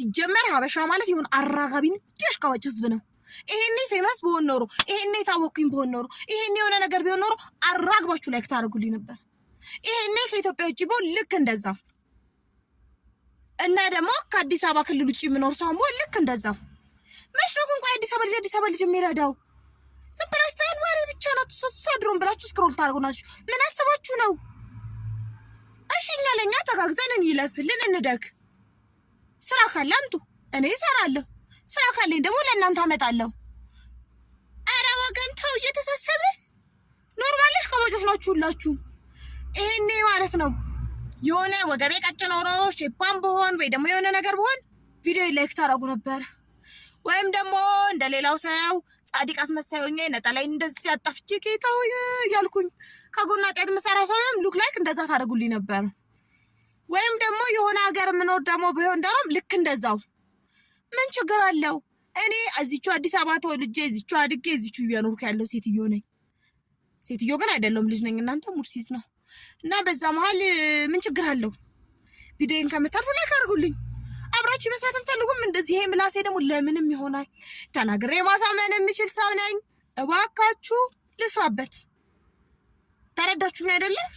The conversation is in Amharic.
ሲጀመር ሀበሻ ማለት የሆነ አራጋቢ እንዲያሽቃባጭ ህዝብ ነው። ይሄኔ famous ብሆን ኖሮ፣ ይሄኔ የታወቅኩኝ ብሆን ኖሮ፣ ይሄኔ የሆነ ነገር ቢሆን ኖሮ አራግባችሁ like ታደርጉልኝ ነበር። ይሄኔ ከኢትዮጵያ ውጭ ብሆን ልክ እንደዛ እና ደግሞ ከአዲስ አበባ ክልል ውጭ የምኖር ሰው ብሆን ልክ እንደዛ። መች ነው ግን ቆይ አዲስ አበባ ልጅ የሚረዳው? ዝም ብላችሁ ሳይሆን ወሬ ብቻ ናት እሷ ድሮም ብላችሁ scroll ታደርጉናችሁ። ምን አስባችሁ ነው? እሺ እኛ ለእኛ ተጋግዘን እንይለፍልን እንደግ። ስራ ካለ አምጡ፣ እኔ እሰራለሁ። ስራ ካለኝ ደግሞ ለእናንተ አመጣለሁ። አረ ወገን ተው፣ እየተሳሰብን normal አሽቃባጮች ናችሁ ሁላችሁ። ይሄኔ ማለት ነው የሆነ ወገቤ ቀጭን ኖሮ shape ኣም ብሆን ወይ ደግሞ የሆነ ነገር ብሆን ቪዲዮ like ታደርጉ ነበር። ወይም ደግሞ እንደ ሌላው ሰው ጻድቅ አስመሳይ ሆኜ ነጠላዬን እንደዚህ አጣፍቼ ጌታ ሆይ እያልኩኝ ከጎና ጤት ምሰራ ሰው look like እንደዛ ታደርጉልኝ ነበር። ወይም ደግሞ የሆነ ሀገር የምኖር ደግሞ ቢሆን ደሮም ልክ እንደዛው ምን ችግር አለው? እኔ እዚቹ አዲስ አበባ ተወልጄ፣ እዚቹ አድጌ፣ እዚቹ እየኖርኩ ያለው ሴትዮ ነኝ። ሴትዮ ግን አይደለሁም፣ ልጅ ነኝ። እናንተ ሙርሲዝ ነው እና በዛ መሀል ምን ችግር አለው? ቪዲዮን ከምታልፉ like አድርጉልኝ። አብራችሁ መስራት እንፈልጉም እንደዚህ። ይሄ ምላሴ ደግሞ ለምንም ይሆናል። ተናግሬ ማሳመን የሚችል ሰው ነኝ። እባካችሁ ልስራበት። ተረዳችሁኝ አይደለም?